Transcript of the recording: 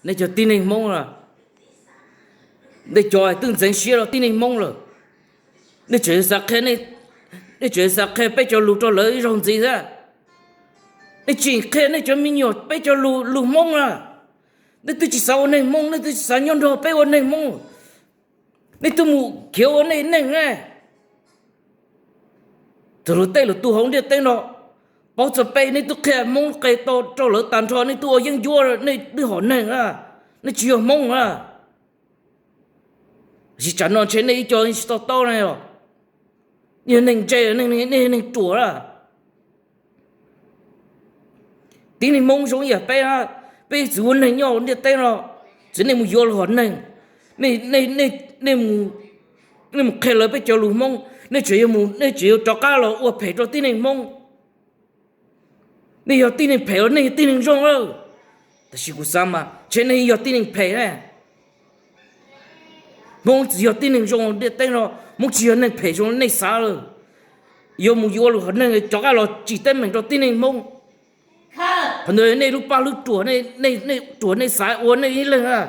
Nej cov tib neeg Hmoob a, nej cov twb ntxeev siab rau tib neeg Hmoob lawm, nej tseem xav qhia, nej tseem xav qhia peb cov lus rau lawv ib zaug ntxiv xwb. Nej tseem qhia nej cov me nyuam peb cov lus, lus Hmoob a. Nej twb tsis xav ua neeg Hmoob, nej twb tsis xav nyob nrog peb ua neeg Hmoob. Nej twb mus khiav ua nej neeg ne. Thaum luag tej lus tu hauv ntiaj teb no, paub txog peb, nej twb qhia Hmoob qe tau rau lawv tag nrho, nej twb ua yeeb ncuab, nej twb hom neeg a, nej tsis yog Hmoob a. Tab sis tsam no ntshe nej ib co tsis to taub ne os. Nej yog neeg ntse, nej yog neeg ruam a. Tib neeg Hmoob zoo ib yam peb, peb txwv ua neeg nyob ntiaj teb no, txwv nej mus yuav luag hom neeg, nej mus qhia lawv peb cov lus Hmoob, nej tseem yuav mus, nej tseem yuav rov qab los ua phem rau tib neeg Hmoob. Nej yog tib neeg phem los nej yog tib neeg zoo lawm? Tab sis kuv xav mas ntshe nej yog tib neeg phem ne. Hmoob tsis yog tib neeg zoo ntiaj teb no, Hmoob tsis yog neeg phem zoo nej xav lawm. Yuav mus yuav luag hom neeg rov qab los tsim teeb meem rau tib neeg Hmoob. Qhov ntawd nej lub paj lub ruam, nej ruam nej xav ua nej ib leeg a.